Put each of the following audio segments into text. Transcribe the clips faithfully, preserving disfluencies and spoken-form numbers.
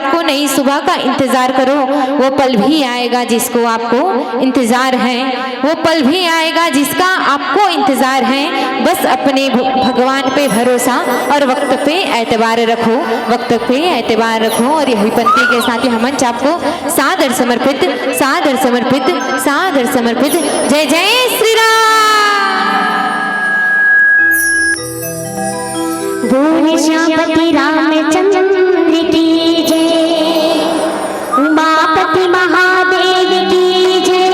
आपको नई सुबह का इंतजार करो, वो पल भी आएगा जिसको आपको इंतजार है, वो पल भी आएगा जिसका आपको इंतजार है। बस अपने भ-, भगवान पे भरोसा और वक्त पे एतबार रखो, वक्त पे एतबार रखो। और यही पंक्ति के साथ ही हम मंच आपको सादर समर्पित, सादर समर्पित, सादर समर्पित। जय जय श्री राम। बोल श्यामपति रामचंद्र की जय, उमापति महादेव की जय,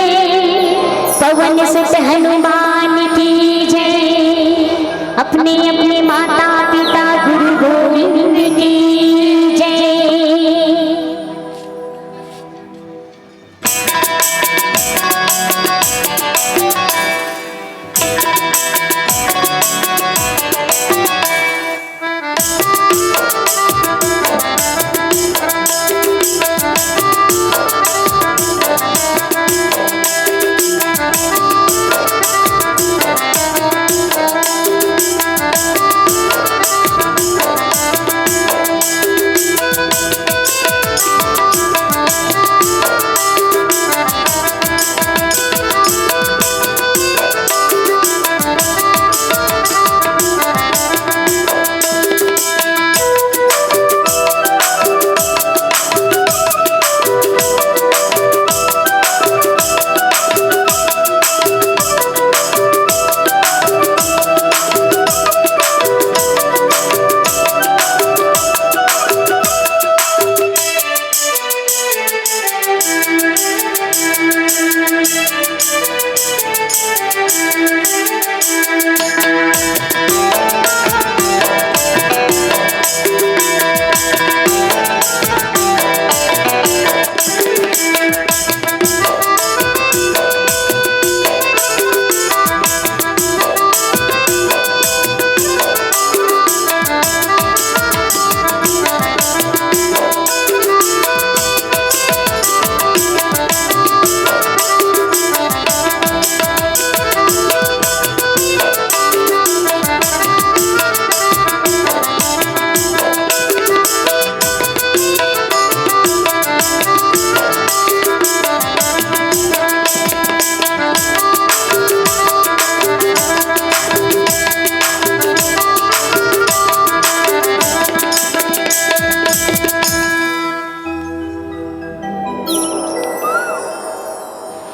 पवन सुत हनुमान की जय, अपने अपने माता पिता गुरु गोविंद की जय।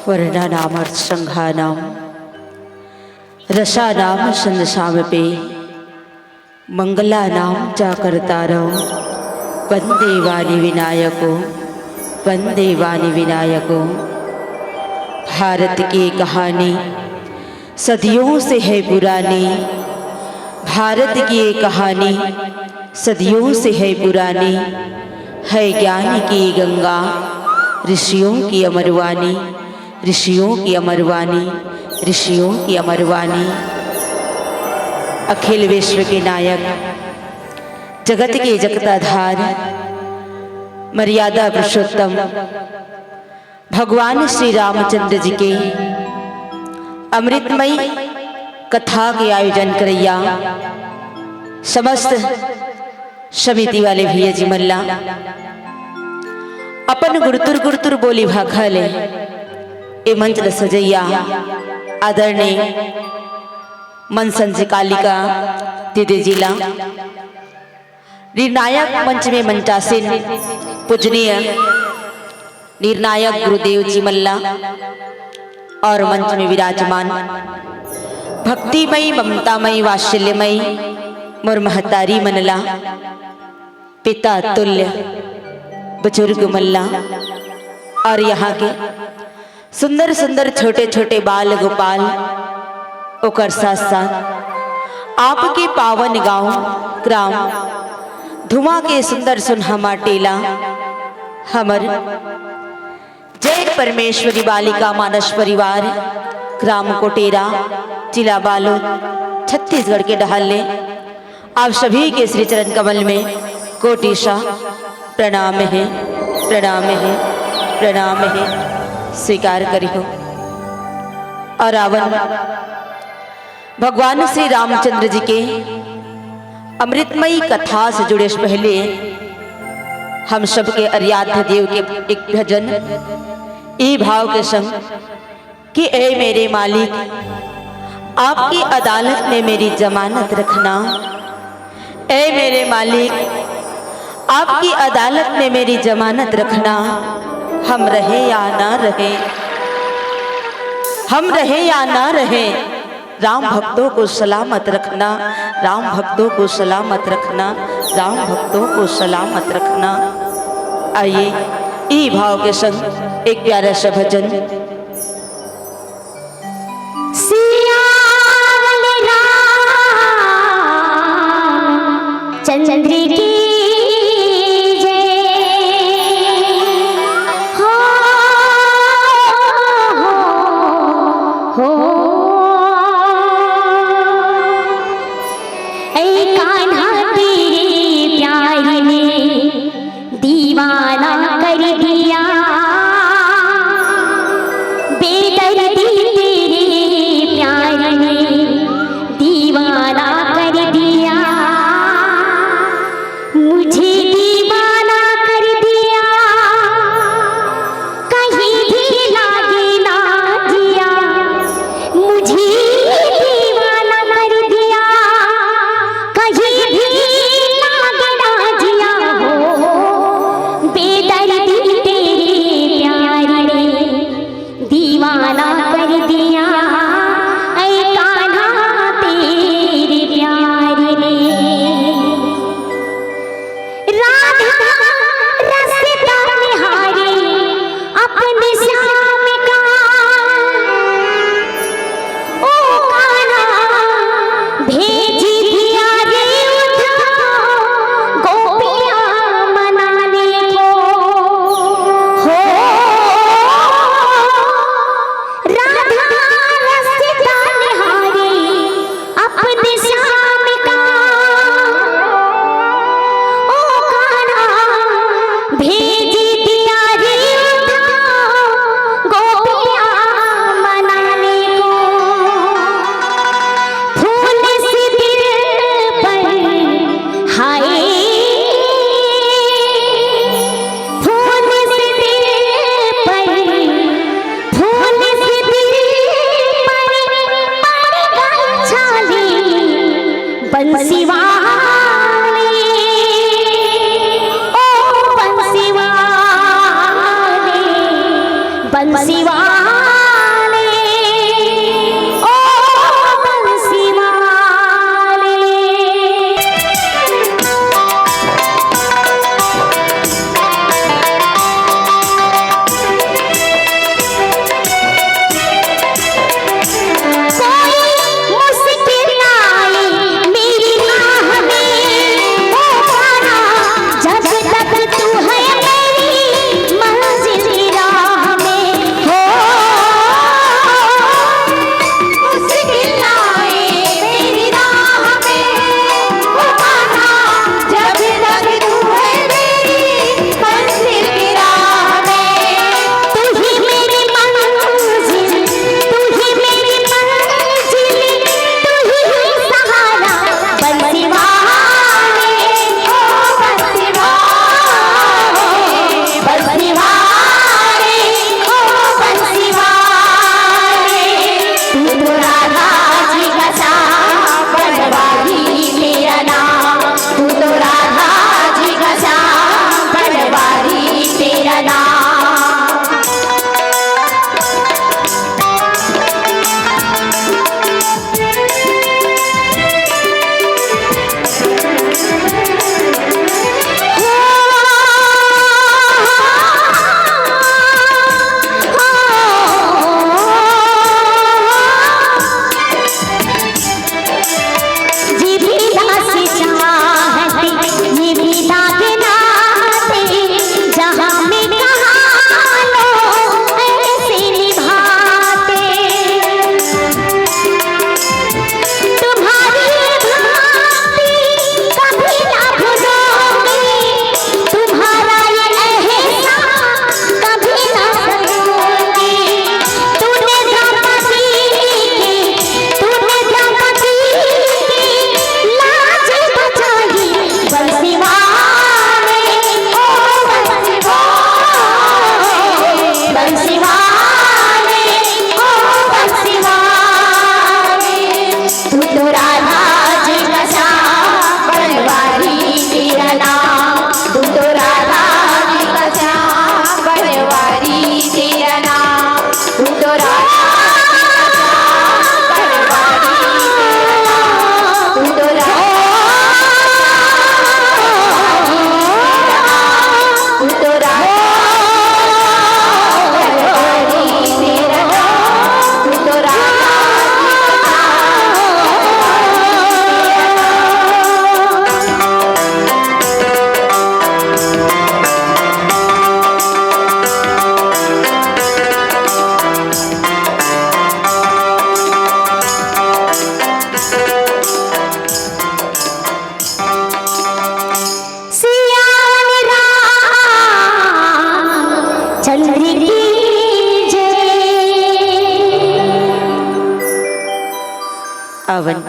वर्णानामर्थसंघानां रसानां छंदसामपि मंगलानां च कर्तारौ वंदे वाणी विनायको, वंदे वाणी विनायको। भारत की कहानी सदियों से है पुरानी, भारत की ये कहानी सदियों से है पुरानी, है ज्ञान की गंगा, ऋषियों की अमरवाणी, ऋषियों की अमरवाणी, ऋषियों की अमरवाणी। अखिल विश्व के नायक, जगत के जगताधार, मर्यादा पुरुषोत्तम भगवान श्री रामचंद्र जी के अमृतमयी कथा के आयोजन करइया समस्त समिति वाले भैया जी मन ला, अपन गुरतुर गुरतुर बोली भाखा ले ए मंच ल सजइया आदरणीय मन संजय कालिका दीदी जी ला, निर्णायक मंच में मंचासीन पूजनीय निर्णायक गुरुदेव जी मन ला और मंच में विराजमान भक्तिमयी, ममतामयी, वात्सल्यमयी मोर महतारी मन ला, पिता तुल्य बुजुर्ग मन ला और यहाँ के सुंदर सुंदर छोटे छोटे बाल गोपाल, ओकर साथ साथ आपके पावन गांव ग्राम धुमा के सुंदर सुनहमा टेला, हमर जय परमेश्वरी बालिका मानस परिवार, ग्राम कोटेरा, जिला बालोद, छत्तीसगढ़ के डहार ले आप सभी के श्री चरण कमल में कोटि सा प्रणाम हे, प्रणाम हे, प्रणाम हे। स्वीकार करिहो। और आवन भगवान श्री रामचंद्र जी के अमृतमयी कथा से जुड़े से पहले हम सबके आराध्य देव के एक भजन ई भाव के संग कि ए मेरे मालिक, आपकी अदालत में मेरी जमानत रखना। ए मेरे मालिक, आपकी अदालत में मेरी जमानत रखना। हम रहे या ना रहे, हम रहे या ना रहे, राम भक्तों को सलामत रखना, राम भक्तों को सलामत रखना, राम भक्तों को सलामत रखना। आइए, ई भाव के संग एक प्यारा सा भजन। सियावल रामचंद्र की जय। हो, हो, हो। ऐ कान्हा तेरे प्यार ने दीवाना कर दिया, बेदर्दी तेरे प्यार ने दीवाना कर दिया, मुझे दीवाना कर दिया। कहीं भी लागे ना जिया, मुझे दीवाना कर दिया। कहीं भी लागे ना जिया हो, बेदर्दी हवन।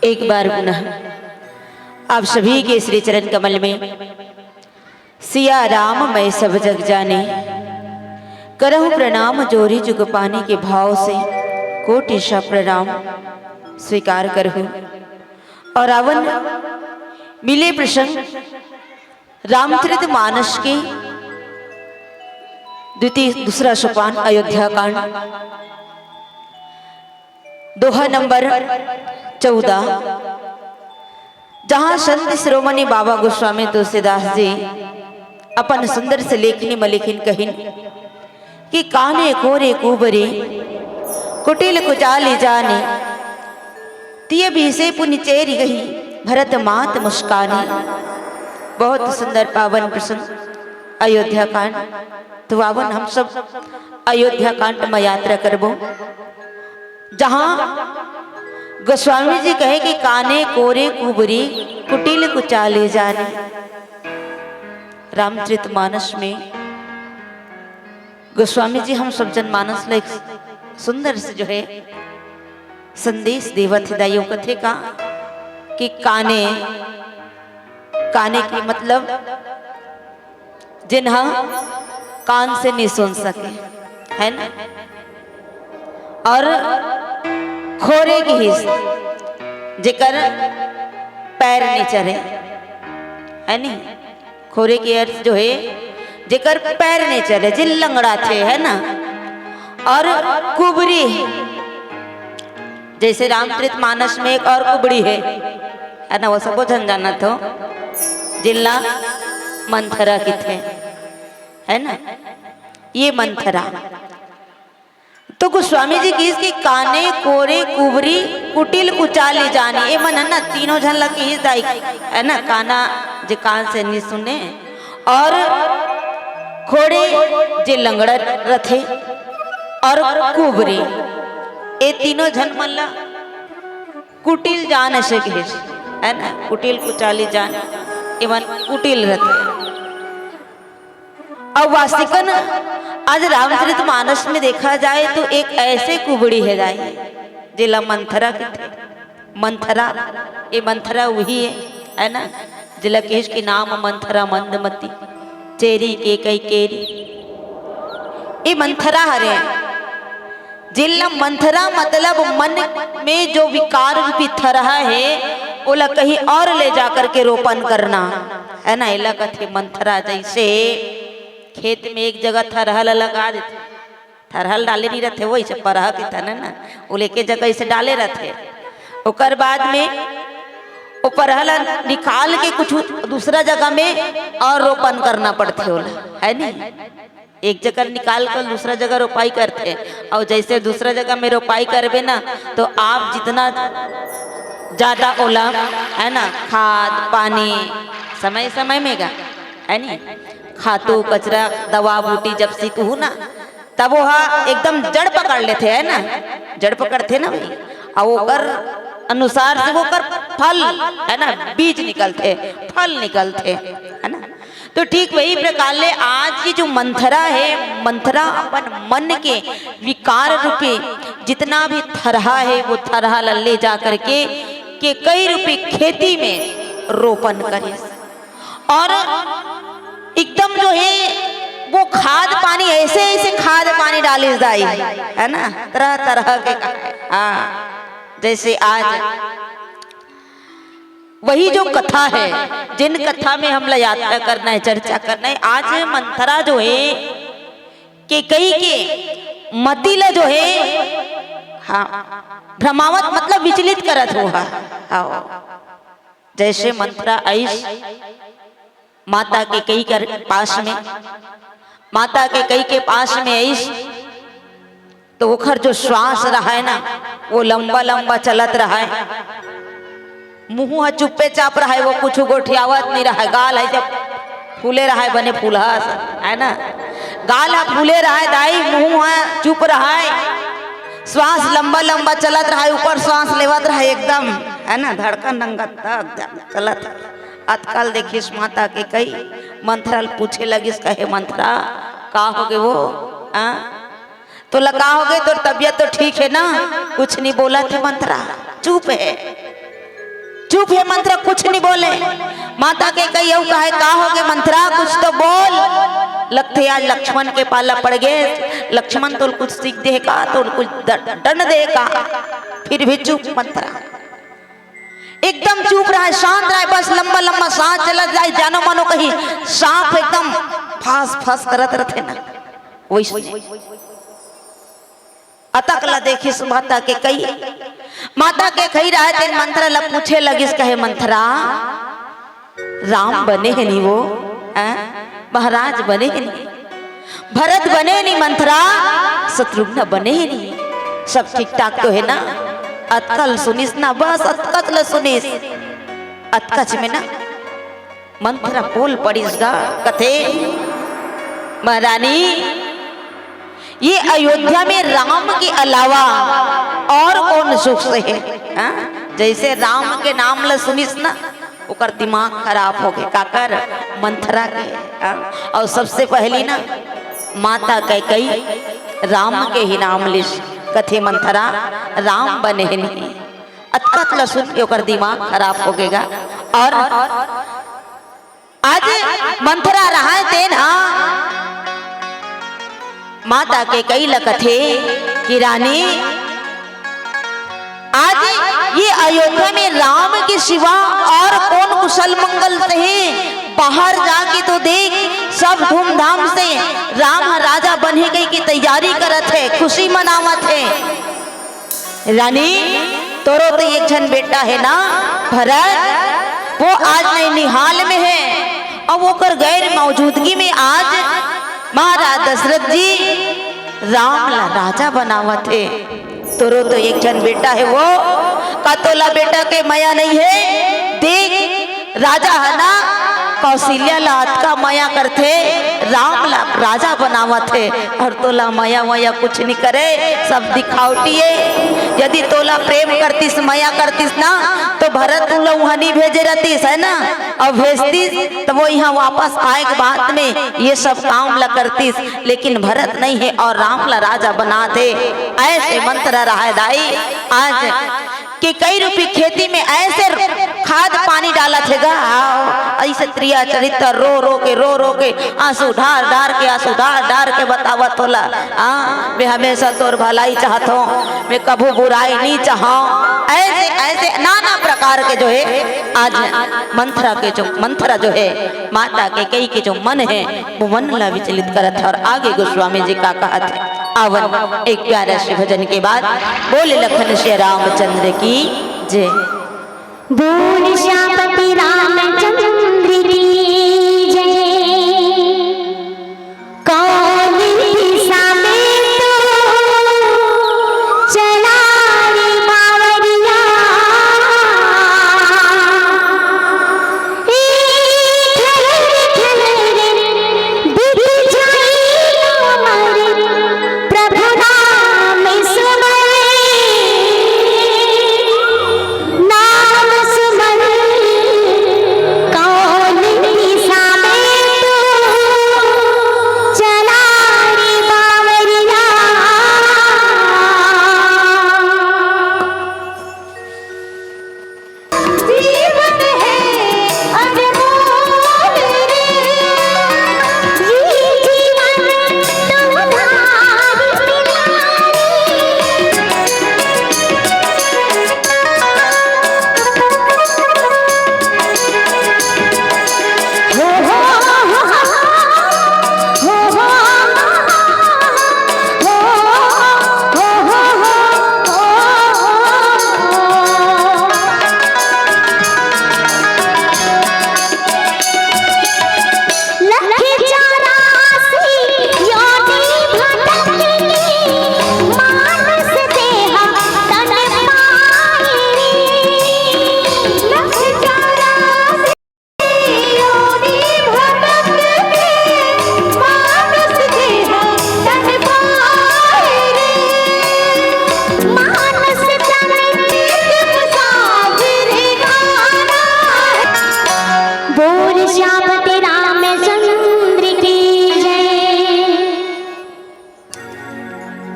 एक बार पुनः आप सभी के श्री चरण कमल में सिया राम मैं सब जग जाने, करहु प्रणाम जोरी जुग पानी के भाव से कोटि सा प्रणाम स्वीकार करहु। और आवन मिले प्रसंग रामचरित मानस के द्वितीय, दूसरा सोपान अयोध्या कांड, दोहा नंबर चौदह, जहां संत शिरोमणि बाबा गोस्वामी तुलसीदास जी अपन सुंदर से लेखनी में लिखिन कहिन कि काने कोरे कुबरी कुटिल कुचाली जानी, तिय बीसे पुनि चेरि गही भरत मात मुस्कानी। बहुत सुंदर पावन प्रसंग अयोध्या कांड। तो आवन हम सब अयोध्या कांड में यात्रा करबो, जहां गोस्वामी जी कहे कि काने कोरे कुबरी कुटिल कुचाली जानी। रामचरित मानस में गोस्वामी जी हम सब जनमानस ला एक सुंदर से जो है संदेश देवत हे दाई। कथे का कि काने, काने के मतलब जिन ह कान से नहीं सुन सके, है ना? और खोरे के हिस जेकर पैर नहीं चले, है नी? खोरे के अर्थ जो है जेकर पैर नहीं चले, जिन लंगड़ा थे, है ना? और कुबरी, जैसे रामचरित मानस में एक और कुबड़ी है, है ना? वो सबो झन जानत हो, जिनला मंथरा किथे, है ना? ये मंथरा। तो गोस्वामी जी किहिस कि काने कोरे कुबरी कुटिल कुचाली जानी। ये मन है ना, तीनों झन ला किहिस दाई, है ना? काना जे कान से नहीं सुने, और खोरे जे लंगड़ा रथे, और कुबरी, ये तीनों झन मन ला कुटिल जान ऐसे किहिस, है ना? कुटिल कुचाली जान, ये मन कुटिल रथे। अब वासिकन आज रामचरित मानस में देखा जाए तो एक ऐसे कुबड़ी है दाई, जेला मंथरा किथे। मंथरा, ये मंथरा वही है, है ना? जेला किहिस कि नाम मंथरा मंदमती, चेरी के कई केरी। ये मंथरा हरे, जेला मंथरा मतलब मन में जो विकार रूपी थरहा है, ओला कहीं और ले जा करके रोपन करना, है ना? एला कथे मंथरा। जैसे खेत में एक जगह थरहा ला लगा देथे, थरहा ल डाले नहीं रहथे, वैसे परहा के थन ना, वो लेके जगह इसे डाले रहथे। ओकर बाद में वो परहा ला निकाल के कुछ दूसरा जगह में और रोपन करना पड़थे ओला, है नी? एक जगह निकाल कर दूसरा जगह रोपाई करथे, और जैसे दूसरा जगह में रोपाई करबे ना, तो आप जितना ज्यादा ओला, है ना, खाद पानी समय समय में गा, है नी, खातू कचरा दवा बूटी जब सीतहू ना, तब वो हा एकदम जड़ पकड़ लेथे, है ना, जड़ पकड़थे ना भाई, और ओकर अनुसार से ओकर फल, है ना, बीज निकलथे, फल निकलथे, है ना। तो ठीक वही प्रकार ले आज ये जो मंथरा है, मंथरा अपन मन के विकार रूपी जितना भी थरहा है, वो थरहा ला ले जा करके के कई रूपी खेती में रोपन करे, और एकदम जो है वो खाद पानी, ऐसे ऐसे खाद पानी डाले जाए, है ना, तरह तरह के। हाँ, जैसे आज वही जो कथा है, जिन कथा में हमला यात्रा करना है, चर्चा करना है, आज मंथरा जो है केकई के मति ला जो है, हाँ, भ्रमावत मतलब विचलित करत हो हा। हाँ, जैसे मंथरा आइस माता केकई कर पास में, माता केकई के पास में आइस, तो ओखर जो श्वास रहा है ना, वो लंबा लंबा चलत रहा है। मुंह ह चुप्पे चाप रहा है, वो कुछ गोठियावत नहीं रहा है। गाल है जब फूले रहा है, बने फूलहा सा, है ना, गाल ह फूले रहा है दाई, मुंह ह चुप रहा है, श्वास लंबा लंबा चलत रहा है, ऊपर श्वास लेवत रहा है एकदम, है ना, धड़कन रंगत तक चलत। अतकाल देखिस माता केकई, मंथरा ल पूछे लगिस, कहे, "मंथरा, का होगे वो? हाँ? तोला का होगे? तोर तबीयत तो ठीक है ना? कुछ नहीं बोलत हे मंथरा।" चुप हे, चुप हे मंथरा, कुछ नहीं बोले। माता कैकई अउ कहे, "का होगे मंथरा, कुछ तो बोल।" लगथे आज लक्ष्मण के पाला पड़ गे, लक्ष्मण तोला कुछ सीख दे का, तोला कुछ द-, दंड दे का, फिर भी चुप मंथरा। एकदम चुप रहय, शांत रहय, बस लंबा लंबा सांस चलत जाय, जानो मानो कहीं सांप एकदम फास फास करत रथे ना, वइसने। अतक ला देखिस माता कैकई, माता कैकई रहय तेन मंथरा ला पूछे लगिस, कहे, "मंथरा, राम बने हे नी वो? हैं? महाराज बने हे नी? भरत बने नी मंथरा? शत्रुघ्न बने हे नी? सब ठीक ठाक तो हे ना?" अतकल सुनिस ना, बस अतकच ल सुनिस। अतकच में ना मंथरा बोल पड़िस गा, कथे, "महारानी, ये अयोध्या में राम के अलावा और कौन सुख से हे?" हाँ? जैसे राम के नाम ल सुनिस ना, ओकर दिमाग खराब होगे, काकर? मंथरा के। हाँ? अउ सबसे पहली ना माता कैकई राम के ही नाम लिस, कथे, "मंथरा, राम बने हे नी।" अतकच ल सुन के ओकर दिमाग खराब होगे गा। अउ आज मंथरा रहय तेन ह माता कैकई ल कथे कि रानी, आज ये अयोध्या में राम के सिवा और कौन कुशल मंगल से हे? बाहर जाके तो देख, सब धूमधाम से राम ह राजा बनही कहिके तैयारी करत हे, खुशी मनावत हे। रानी, तोरो तो एक झन बेटा हे ना भरत, वो आज नैनिहाल में हे, अउ ओकर गैर मौजूदगी में आज महाराज दशरथ जी राम ला राजा बनावत हे। तोरो तो एक झन बेटा हे वो, का तोला बेटा के मया नइ हे? देख, राजा ह ना कौशल्या ला अतका मया करथे, राम ला राजा बनावत हे, अउ तोला मया वया कुछ नइ करे, सब दिखावटी हे। यदि तोला प्रेम करतिस, मया करतिस ना, तो भरत उला उहाँ नइ भेजे रहतिस, हे ना? अउ भेजतिस, त वो इहाँ वापस आए के बाद में ये सब काम ला करतिस, लेकिन भरत नइ हे अउ राम ला राजा बनात हे। अइसे मंथरा रहय दाई, आज कैकई रूपी खेती में अइसे खाद पानी डालत हे गा, हाँ, अइसे त्रिया चरित्र रो रो के, रो रो के, आंसू ढार ढार के, आंसू ढार ढार के बतावत होला, हाँ, मैं हमेशा तोर भलाई चाहत हूँ, मैं कभू बुराई नइ चाहूँ। अइसे, अइसे नाना प्रकार के जो हे, आज मंथरा के जो, मंथरा जो हे, माता कैकई के जो मन हे, वो मन ला विचलित करत हे। अउ आगे गोस्वामी जी का कहत हे, आवन एक प्यारा से भजन के बाद बोले लखन सिया रामचंद्र की जय। बोल सियापति रामचंद्र की जय। कौन दिशा में तू चला रे बावरिया?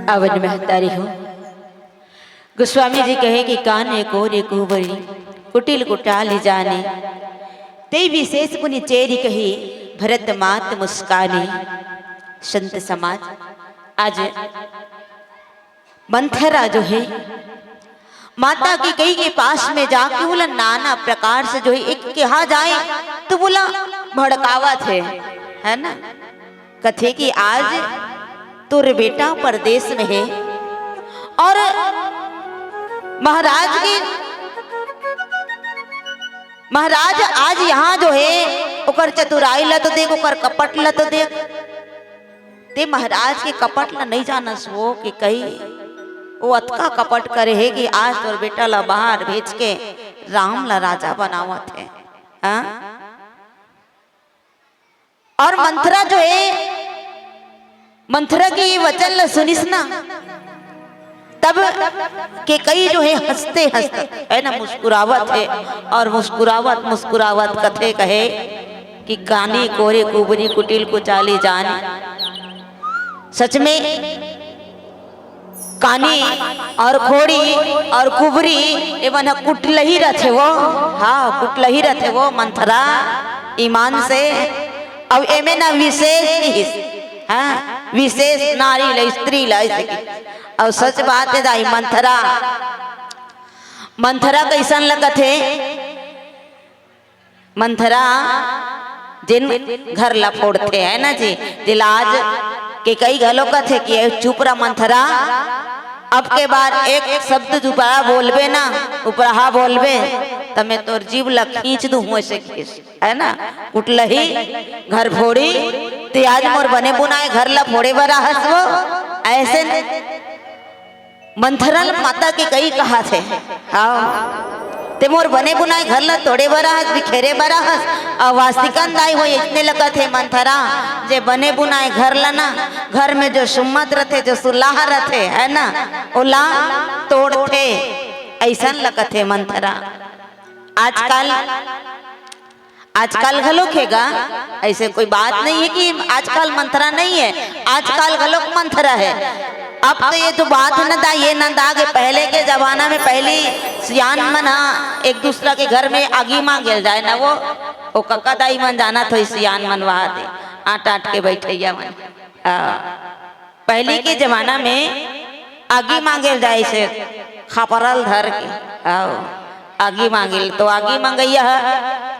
अवन महतारी हो, गोस्वामी जी कहे कि काने कोरे कुबरी कुटिल कुटाली जाने, ते विशेष पुनि चेरी कही भरत मात मुस्काने। संत समाज, आज मंथरा जो है माता कैकई के पास में जाके बोला नाना प्रकार से जो है एक कहा जाए तो बोला भड़कावत है, है ना? कथे कि आज तोर बेटा परदेस में है और महाराज की, महाराज आज यहाँ जो है ओकर चतुराई ला तो देख, ओकर कपट ला तो देख। ते महाराज के कपट ला नहीं जानस वो कैकई, वो अतका कपट करे है कि आज तोर बेटा ला बाहर भेज के राम ला राजा बनावत है। हाँ? और मंथरा जो है, मंथरा के ये वचन ला सुनिस ना, तब कैकई जो है हंसते हंसते, है ना, मुस्कुरावत है और मुस्कुरावत मुस्कुरावत कथे कहे कि कानी कोरे कुबरी कुटिल कुचाली जानी। सच में कानी और कोरी और कुबरी, एमन ह कुटलही रथे वो। हाँ, कुटलही रथे वो मंथरा, ईमान से। अब एमे ना विशेष किहिस, हाँ, विशेष नारी ला, स्त्री ला, ऐसे कि। अब सच बात है दाई, मंथरा, मंथरा कैसन लगत है? मंथरा जेन घर ला फोड़थे, है ना जी, तेला आज कैकई घलो कथे कि "ए, चुप रह मंथरा, अब के बार एक शब्द दुबारा बोलबे ना, उपराहा बोलबे, त मैं तोर जीव ला खींच दूहूँ," ऐसे किहिस, है ना? कुटलही, घर फोड़ी, ते आज मोर बने बुनाए घर ला फोड़े बर आहस वो, ऐसे मंथरा ल माता कैकई कहत हे, हाँ, ते मोर बने बुनाए घर ला तोड़े बर आहस, बिखेरे बर आहस। अउ वास्तिकन दाई हो इतने लगत हे मंथरा, जे बने बुनाए घर ला ना, घर में जो सुम्मत रथे, जो सुलाह रथे, है ना, ओला तोड़थे, ऐसन लगत हे मंथरा। आजकल आजकल घलोक हे गा, ऐसे कोई बात नहीं है कि आजकल मंथरा नहीं है, आजकल घलोक मंथरा है। अब तो ये तो बात है ना दा, ये नंदा के पहले के जमाना में पहली सियान मन हा एक दूसरा के घर में आगी मांगे जाए ना, वो, वो कका दाई मन जानत होही सियान मन वहा दे, आट आट के बैठैया मन। हाँ। पहली के जमाना में आगी मांगे जाए से खापरल धर के, आओ, आगी मांगे ल तो आगी मंगैया ह,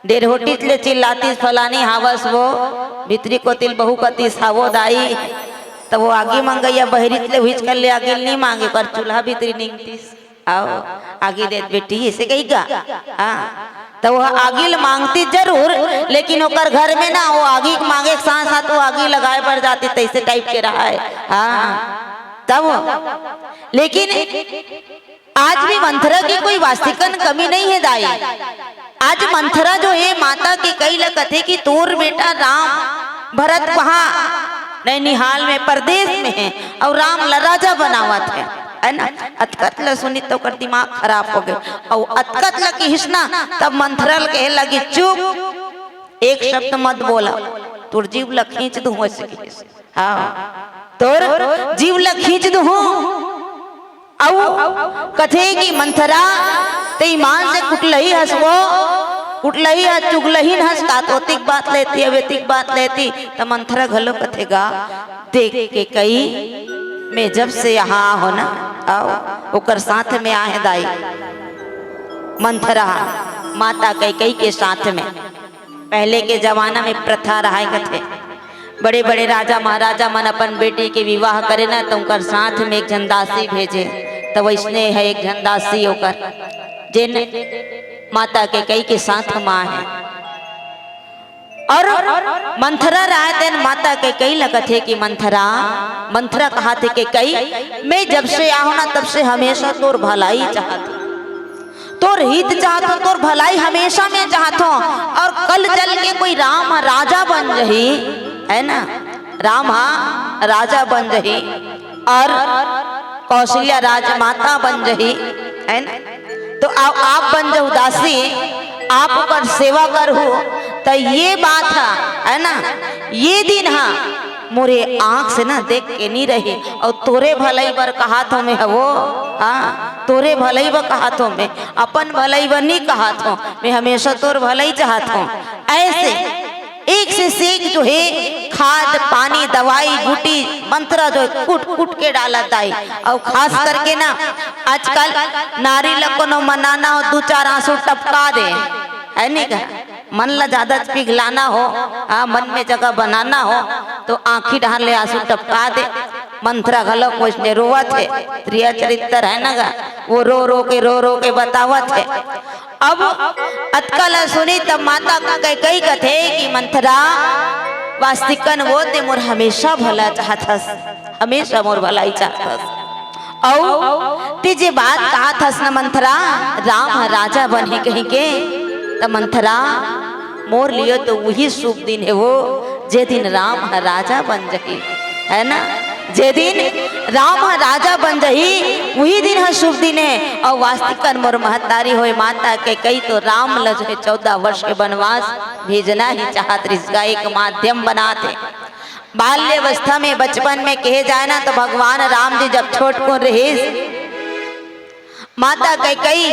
डेरहोटी ले चिल्लातिस फलानी हावस वो, भीतरी कोतिल बहू कतिस हावो दाई, त वो आगी मंगैया बहरी ले हुइच कर ले आगी नहीं मांगे, पर चूल्हा भीतरी निंगतिस। आओ, आगी देत बेटी, ऐसे कही गा? हाँ, त वो आगी ल मांगती जरूर, लेकिन ओकर घर में ना, वो आगी के मांगे के साथ साथ वो आगी लगाए बर जाती, तैसे टाइप के रहा है। हाँ, तब वो, लेकिन आज भी मंथरा की कोई वास्तिकन कमी नहीं है दाई। आज मंथरा जो है माता कैकई ल कथे कि तोर बेटा राम भरत वहाँ नैनिहाल में परदेस में है अउ राम ल राजा बनावत है, है ना? अतकत ल सुनी त ओकर दिमाग खराब हो गे। अउ अतकत ल किहिस ना, तब मंथरा ल कहे लगी, "चुप, एक शब्द मत बोला, तोर जीव ल खींच दूहूँ," ऐसे किहिस। हाँ, "तोर जीव ल खींच दूहूँ।" अउ कथे कि मंथरा, ते ईमान से कुटलही हस वो, कुटलही हस, चुगलहिन हस, का तो ओतिक बात लेती, अब एतिक बात लेती, त मंथरा घलो कथे गा, देख कैकई, मैं जब से यहाँ हो ना, आओ, ओकर साथ में आहे दाई। मंथरा, माता कैकई के साथ में। पहले के जमाना में प्रथा रहाय कथे, बड़े-बड़े राजा महाराजा मन अपन बेटी के विवाह करे ना, त उनकर साथ में एक झन दासी भेजे, त वैसने है एक झन दासी ओकर, जेन माता कैकई के साथ मा है। अउ मंथरा रहाय तेन माता कैकई ल कथे कि मंथरा, मंथरा कहत हे कैकई, "मैं जब से आहूँ ना, तब से हमेशा तोर भलाई चाहत हूँ।" तोर हित चाहत हूँ, तोर भलाई हमेशा में चाहत हूँ। अउ कल चल के कोई राम राजा बन जही, है ना, राम हा राजा बन जही अउ कौशल्या राजमाता बन जही, है ना, त आप, आप बन जहू दासी, आप ओकर सेवा करहू, त ये बात हा, है ना, ये दिन हा मोरे आँख से ना देख के नी रही। अउ तोरे भलाई बर कहत हूँ मैं हवो, हाँ, तोरे भलई बर कहत हों मैं, अपन भलई बर नहीं कहत हों, मैं हमेशा तोर भलई चाहत हों। ऐसे एक से सेक जो हे खाद पानी दवाई बूटी मंथरा जो कूट कूट के डालत हे। अउ खास करके ना आजकल नारी ल कोनो मनाना हो, दू चार आंसू टपका दे, है नहीं का? मन ला ज्यादा पिघलाना हो, हाँ, मन में जगह बनाना हो, तो आंखी डहर ले आंसू टपका दे। मंथरा घलो वइसने रोवत हे, त्रिया चरित्र है ना गा, वो रो रो के, रो रो के बतावत हे। अब अतका ला सुनी तब माता कैकई कथे कि मंथरा, वास्तिकन वो ते मोर हमेशा भला चाहत हस, हमेशा मोर भलाई चाहत हस। अउ ते जे बात कहत हस न मंथरा, राम ह राजा बनही कहिके, त मंथरा, मोर लिए तो उही शुभ दिन हे वो, जे दिन राम ह राजा बन जही, है ना? जे दिन राम ह राजा बन जही, उही दिन ह शुभ दिन हे। अउ वास्तिकन मोर महतारी होय माता कैकई तो राम ल जो हे चौदह वर्ष के बनवास भेजना ही चाहत रिहिस गा, एक माध्यम बनात हे। बाल्यावस्था में, बचपन में कहे जाए ना, तो भगवान राम जी जब छोटकुन रिहिस, माता कैकई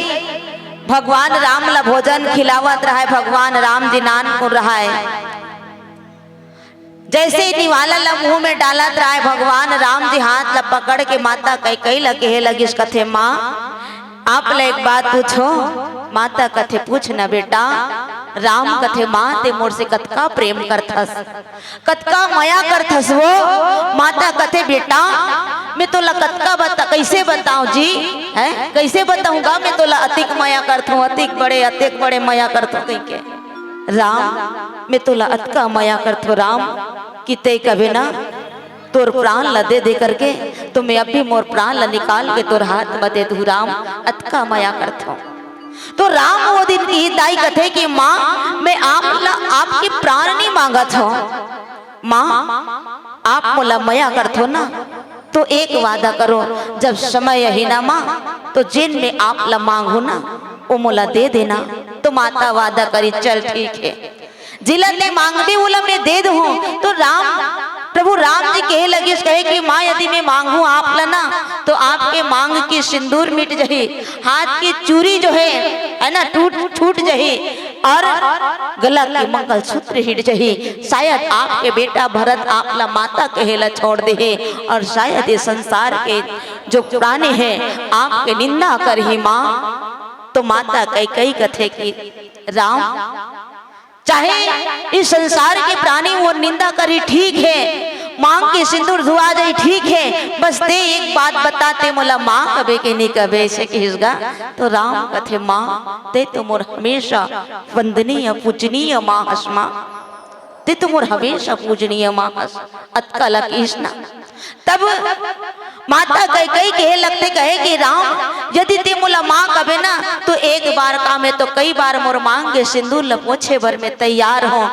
भगवान राम ला भोजन खिलावत रहय, भगवान राम जी नानकुन रहय। जैसे ही निवाला ला मुंह में डालत रहय, भगवान राम जी हाथ ला पकड़ के माता कैकई ला कहे लगिस, कथे, "माँ, आप ला एक बात पूछों?" माता कथे, "पूछ न बेटा।" राम कथे, "माँ, ते मोर से कतका प्रेम करथस, कतका मया करथस वो।" माता कथे, "बेटा, मैं तोला कतका बता, कैसे बताऊं जी, हैं? कैसे बताऊं गा, मैं तोला अतिक मया करथों, अतिक बड़े, अतिक बड़े मया करथों कहिके। राम, मैं तोला अतका मया करथों राम, कि ते कबे ना तोर प्राण ला दे दे करके, तो मैं अभी मोर प्राण ला निकाल के तोर हाथ म दे दूं राम, अतका मया करथों।" तो राम वो दिन किहिस, दाई कथे कि माँ, मैं आप ला, आपके प्राण नहीं मांगत हों। माँ, आप मोला मया करथो ना, तो एक वादा करो, जब समय आही ना माँ, तो जेन मैं आप ला मांगहूं ना, वो मोला दे देना। तो माता वादा करिस, चल ठीक हे, जेला ते मांगबे, ओला मैं दे दूंहूं। तो राम, प्रभु राम जी कहे लगिस, कहे कि माँ, यदि मैं मांगहूं आप ला ना, तो आपके मांग की सिंदूर मिट जही, हाथ की चूड़ी जो हे, है ना, टूट, छूट जही, और गला के मंगलसूत्र हिट जही। शायद आपके बेटा भरत आप ला माता कहे ला छोड़ देही, और शायद ये संसार के जो प्राणी हे, आपके निंदा करही माँ। तो माता कैकई कथे कि राम, चाहे इस संसार के प्राणी मोर निंदा करही, ठीक हे, मांग के सिंदूर धुआ जाही, ठीक हे, बस ते एक बात बता, ते मोला माँ कबे के नहीं कबे, अइसे किहिस गा। तो राम कथे, माँ, ते तो मोर हमेशा वंदनीय, पूजनीय माँ हस माँ, ते तो मोर हमेशा पूजनीय माँ हस, अतका ला किहिस ना। तब माता कैकई कहे लगथे, कहे कि राम, यदि ते मोला माँ कबे ना, तो एक बार का, मैं तो कई बार मोर मांग के सिंदूर ल पोछे बर मैं तैयार हों।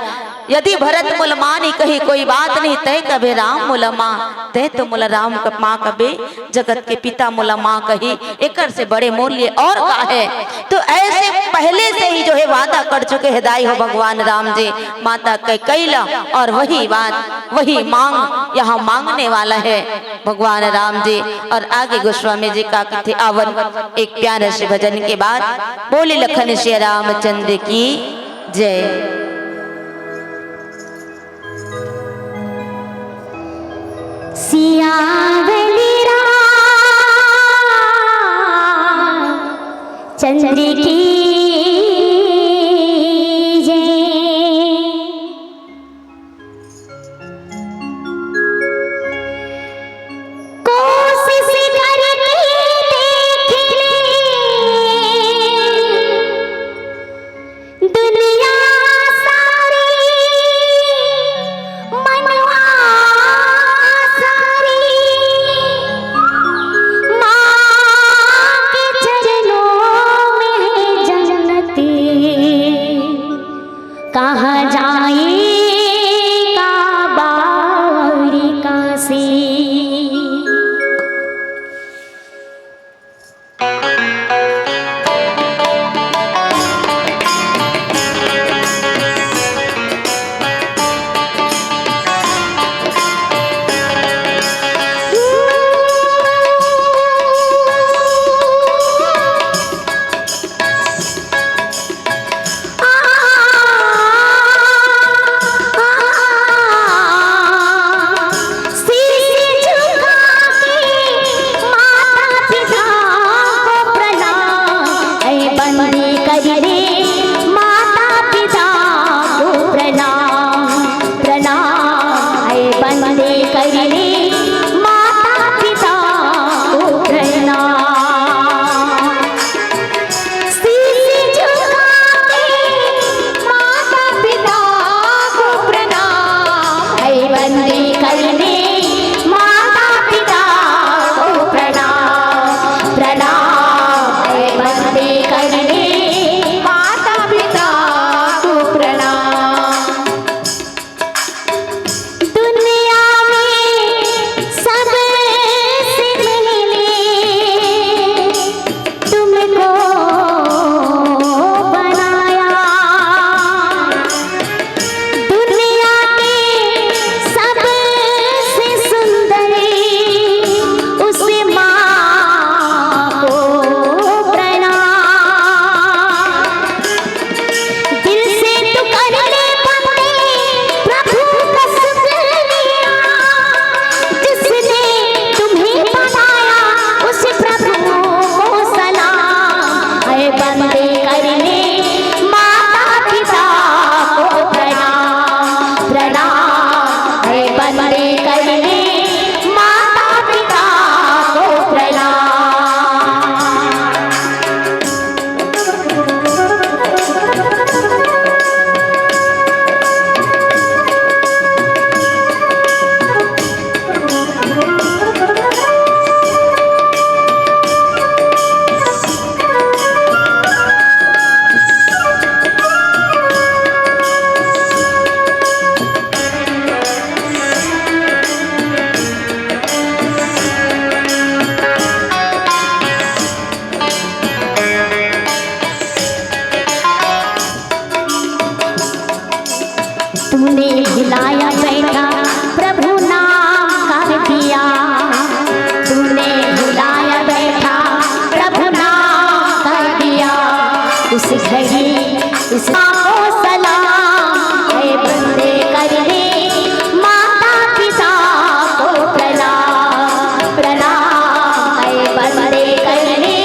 यदि भरत मोला माँ नहीं कही, कोई बात नहीं, ते कबे राम मोला माँ, ते तो मोला राम क-, माँ कबे, जगत के पिता मोला माँ कही, एकर से बड़े मोर लिए और का हे? तो ऐसे पहले से ही जो हे वादा कर चुके हे दाई हो भगवान राम जी माता कैकई ला, और वही बात, वही मांग यहाँ मांगने वाला हे भगवान राम जी। और आगे गोस्वामी जी का कथे, आवन एक प्यारे से भजन के बाद। बोले लखन सिया रामचंद्र की जय। सियावली रामचंद्र की जय। कोशिश करके देख ले, दुनिया को सलाम, ऐ बंदे करने माता पिता को प्रणाम, प्रणाम, ऐ बंदे करने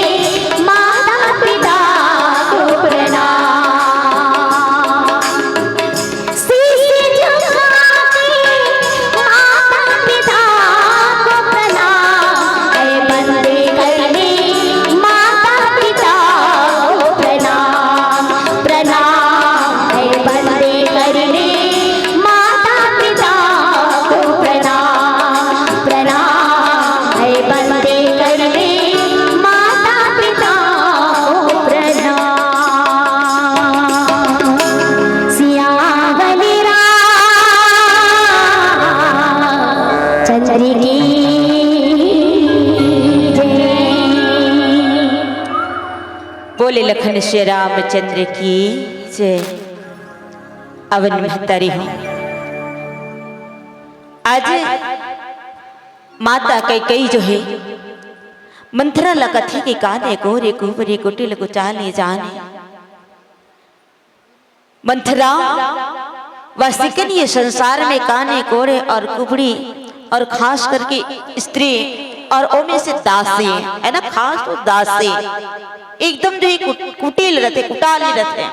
माता पिता को प्रणाम। शीश झुका के माता पिता को प्रणाम, ऐ बंदे करने माता पिता को प्रणाम, प्रणाम, ऐ बंदे करने माता पिता को प्रणाम, प्रणाम, ऐ बंदे करने माता पिता को प्रणाम। सियावल रामचंद्र की जय। बोले लखन श्री रामचंद्र की जय। अवन महतारी हो, आज माता कैकई जो हे मंथरा ल कथे के काने कोरे कुबरी कुटिल कुचाले जाने। मंथरा, वासिकन ये संसार में काने कोरे और कुबड़ी और खास करके स्त्री और ओमे से दासी, है ना, खास तो दासी एकदम जो ही कुट-, कुटिल रथे, कुटाली रथे।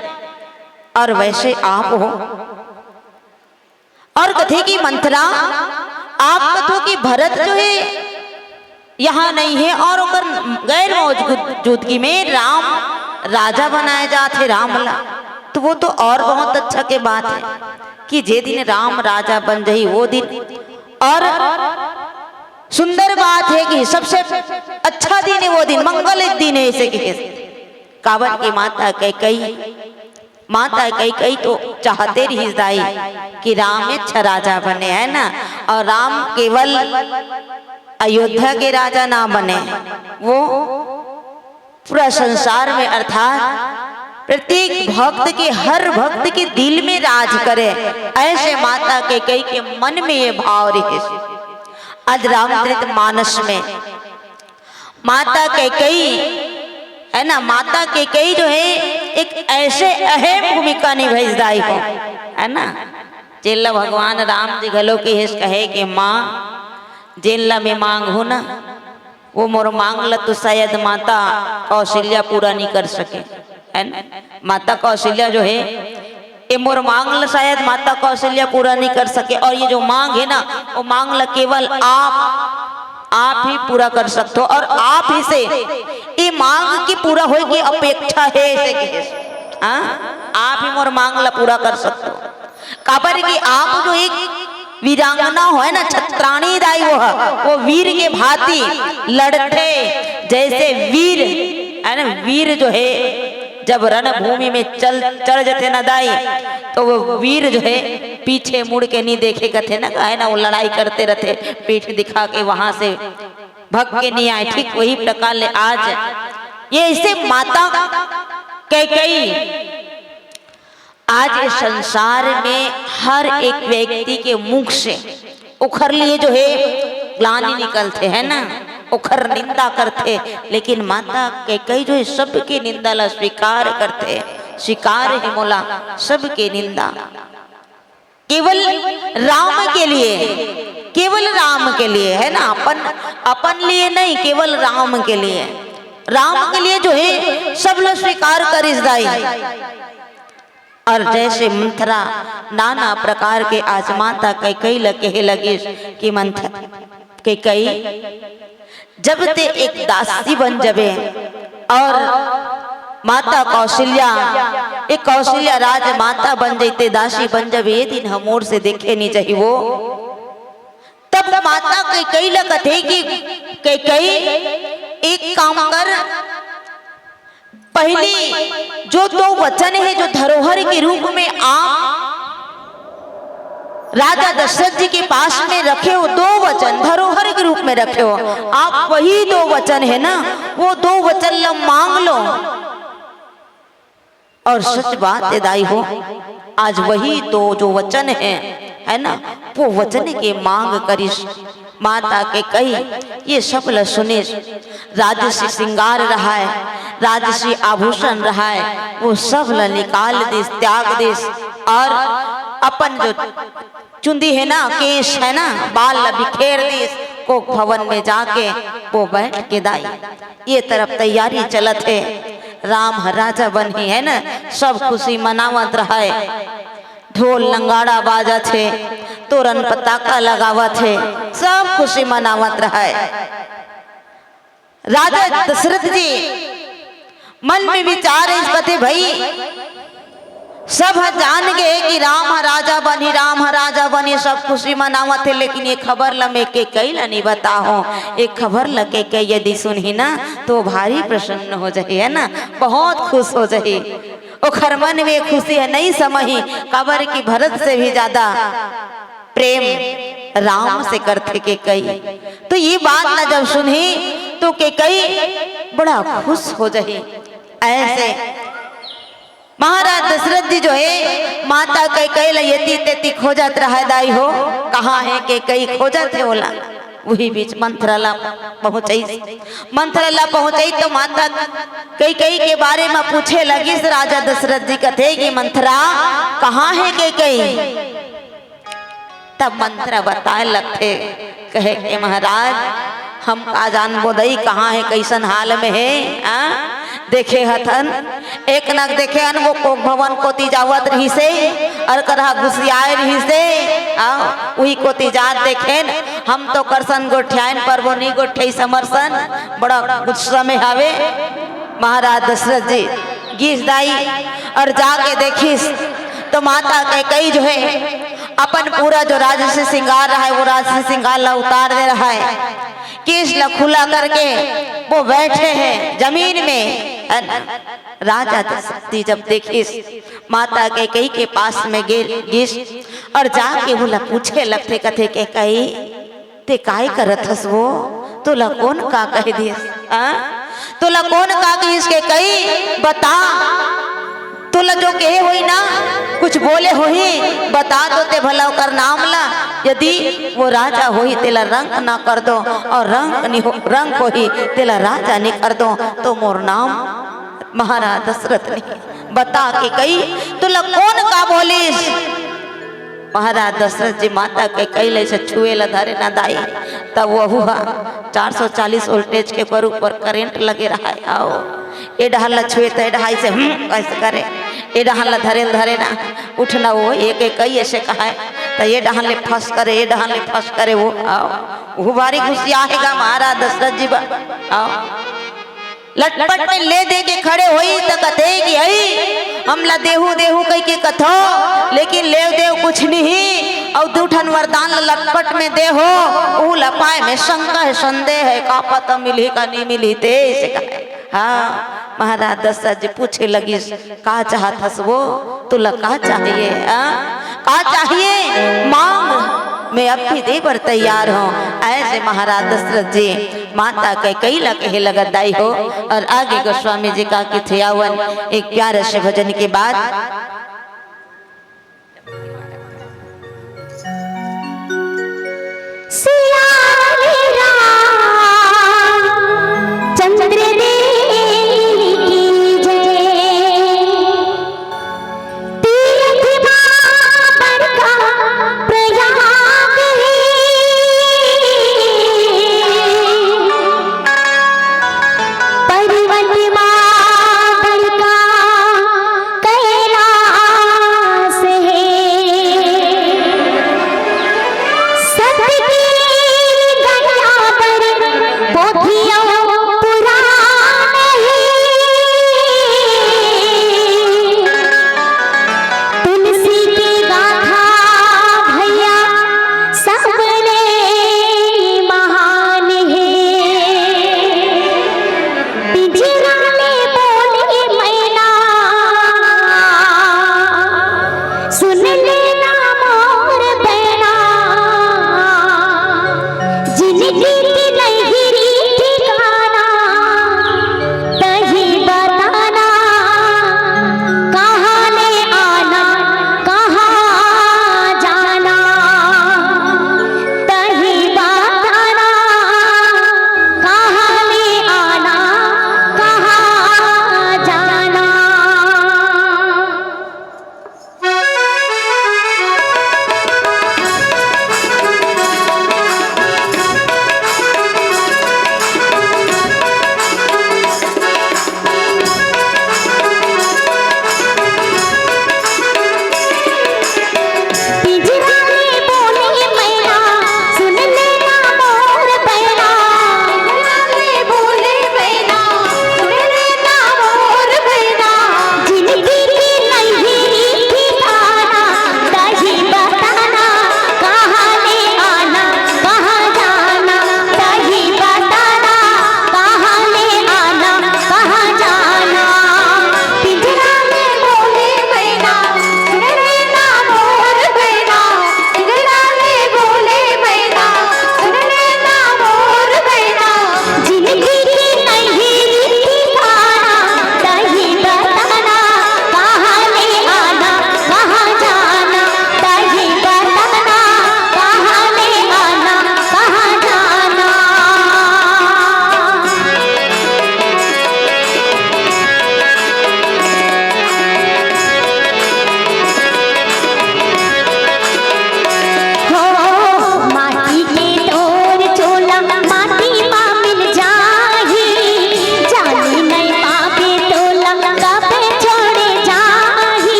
और वैसे आप हो। और कथे कि मंथरा, आप कथो कि भरत जो हे यहाँ नहीं हे और ओकर गैर मौजूदगी में राम राजा बनाए जात हे राम ला, तो वो तो और बहुत अच्छा के बात हे कि जे दिन राम राजा बन जाही वो दिन। और सुंदर बात हे कि सबसे अच्छा दिन हे वो दिन, मंगल दिन हे, ऐसे कहे। काबर के माता कैकई माता कैकई तो चाहते रहिस दाई कि राम अच्छा राजा बने, है ना। और राम केवल अयोध्या के राजा ना बने, वो पूरा संसार में अर्थात प्रत्येक भक्त के, हर भक्त के दिल में राज करे। ऐसे माता कैकई के मन में ये भाव रहिस। आज रामचरित मानस में माता कैकई, है ना, माता कैकई जो हे एक ऐसे अहम भूमिका निभाइस दाई हो, है ना। जेन ला भगवान राम जी घलो कहिस कहे कि माँ, जेन ला मैं मांगहूँ ना, वो मोर मांग ला तो शायद माता कौशल्या पूरा नहीं कर सके, है ना। माता कौशल्या जो हे, ये मोर मांग ला शायद माता कौशल्या पूरा नहीं कर सके, और ये जो मांग हे ना, वो मांग ला केवल आप, आप ही पूरा कर सकते हो, और आप ही से ये मांग की पूरा होए की अपेक्षा हे, ऐसे कहे। हाँ, आप ही मोर मांग ला पूरा कर सकते हो। काबर कि आप जो एक वीरांगना हो, है ना, छत्राणी दाई, वो ह, वो वीर के भांति लड़थे, जैसे वीर, है ना, वीर जो हे जब रणभूमि में चल, चढ़ जथे ना दाई, तो वो वीर जो हे पीछे मुड़ के नहीं देखे, कथे ना, काहे ना, वो लड़ाई करते रथे, पीठ दिखा के वहां से भग के नहीं आए। ठीक वही प्रकार ले आज ये ऐसे माता कैकई आज ये संसार में हर एक व्यक्ति के मुख से ओखर लिए जो हे ग्लानि निकलथे, है ना, ओखर निंदा करथे, लेकिन माता कैकई जो हे सबके निंदा ला स्वीकार करथे, स्वीकार हे मोला सबके निंदा। केवल राम के लिए, केवल राम के लिए, है ना, अपन, अपन लिए नहीं, केवल राम के लिए, राम के लिए जो हे सब ला स्वीकार करिस दाई। और जैसे मंथरा नाना प्रकार के आज माता कैकई ल कहे लगिस कि मंथरा, कैकई, जब ते एक दासी बन जबे और माता कौशल्या, एक कौशल्या राजमाता बन जइते, दासी बन जबे, ये दिन ह मोर से देखे नहीं जाही वो। तब माता कैकई ल कथे कि कैकई, एक काम कर, पहली जो दो वचन हे, जो धरोहर के रूप में आप राजा दशरथ जी के पास में रखे हो, दो वचन धरोहर के रूप में रखे हो, आप वही दो वचन हे ना, वो दो वचन ल मांग लो। और सच बात हे दाई हो, आज वही दो जो वचन हे, है ना, वो वचन के मांग करिस। माता कैकई ये सब ल सुनिस। राजसी श्रृंगार रहाय, राजसी आभूषण रहय, वो सब ल निकाल दिस, त्याग दिस, और अपन जो चुंदी हे ना, केश हे ना, बाल ल बिखेर दिस। कोक भवन में जाके वो बैठ के दाई, ये तरफ तैयारी चलत हे, राम ह राजा बनही हे ना, सब खुशी मनावत रहय, ढोल नंगाड़ा बाजत हे, तोरन पताका लगावत हे, सब खुशी मनावत रहय। राजा दशरथ जी मन में विचार हे, कथे, "भई, सब ह जान गे कि राम ह राजा बनही, राम ह राजा बनही, सब खुशी मनावत हे, लेकिन ये खबर ल मैं केकई ल नइ बताहूं। ये खबर ल केकई यदि सुनही ना, तो भारी प्रसन्न हो जाही, हे ना, बहुत खुश हो जाही।" ओखर मन में खुशी हे, नइ समही, काबर कि भरत से भी ज्यादा प्रेम राम से करथे केकई। तो ये बात ला जब सुनही, तो केकई बड़ा खुश हो जाही। ऐसे महाराज दशरथ जी जो हे, माता केकई ला येती तेती खोजत रहय दाई हो, कहाँ हे केकई, खोजत हे ओला। उही बीच मंथरा ला पहुँचइस। मंथरा ला पहुँचइस तो माता केकई के बारे म पूछे लगिस राजा दशरथ जी, कथे कि, "मंथरा, कहाँ हे केकई?" तब मंथरा बताए लगथे, कहे के, "महाराज, हम का जानबो दई, कहाँ हे, कइसन हाल में हे, आ? देखे हथन, एक नग देखे हन, वो कोक भवन कोती जावत रहिसे, अउ करहा घुसियाए रहिसे, आ, उही कोती जात देखेन, हम तो करसन गोठियाएन, पर वो नइ गोठियाइस हमर सन, बड़ा गुस्सा में हवे।" महाराज दशरथ जी गिस दाई अउ जाके देखिस, तो माता केकई जो हे, अपन पूरा जो राजसी श्रृंगार रहय, वो राजसी श्रृंगार ला उतार दे रहय, केश ला खुला करके वो बैठे हे जमीन में। राजा दशरथ जी जब देखिस, माता केकई के पास में गे-, गिस अउ जाके ओला पूछे लगथे, कथे, "केकई, ते काय करत हस वो? तोला कोन का कह दिस? आ? तोला कोन का कहिस केकई? बता, तोला जो कहे होही ना, कुछ बोले होही, बता तो ते भला ओकर नाम ला। यदि वो राजा होही, तेला रंक ना कर दो, अउ रंक नइ हो, रंक होही, तेला राजा नइ कर दो, तो मोर नाम महाराज दशरथ नइ।" बता केकई, तोला कोन का बोलिस? महाराज दशरथ जी माता केकई ल अइसे छुए ला धरे ना दाई, तब वहू ह चार सौ चालीस वोल्टेज के ऊपर, ऊपर करंट लगे रहय। अउ ए डहर ला छुए त ए डहर से, "हम्म," अइसे करे, ए डहर ला धरे ल धरे ना, "उठ ना वो," ए केकई अइसे कहय, त ए डहर ले फस करे, ए डहर ले फस करे वो। अउ वो भारी गुस्सिया हे गा महाराज दशरथ जी बा। अउ लटपट में ले दे के खड़े होही त कथे कि, "अई, हमला देहू देहू कहिके कथो, लेकिन लेव देव कुछ नहीं, अउ दू ठन वरदान ल लटपट में दे हो, उहू ल पाए में शंका हे, संदेह हे, का पता मिलही का नइ मिलही ते," अइसे कहे। हाँ, महाराज दशरथ जी पूछे लगिस, "का चाहत हस वो? तोला का चाहिए? आ? का चाहिए? मांग, मैं अब भी दे बर तैयार हूँ।" अइसे महाराज दशरथ जी माता केकई ला कहे लगत दाई हो। अउ आगे गोस्वामी जी का कथे, आवन एक प्यारे से भजन के बाद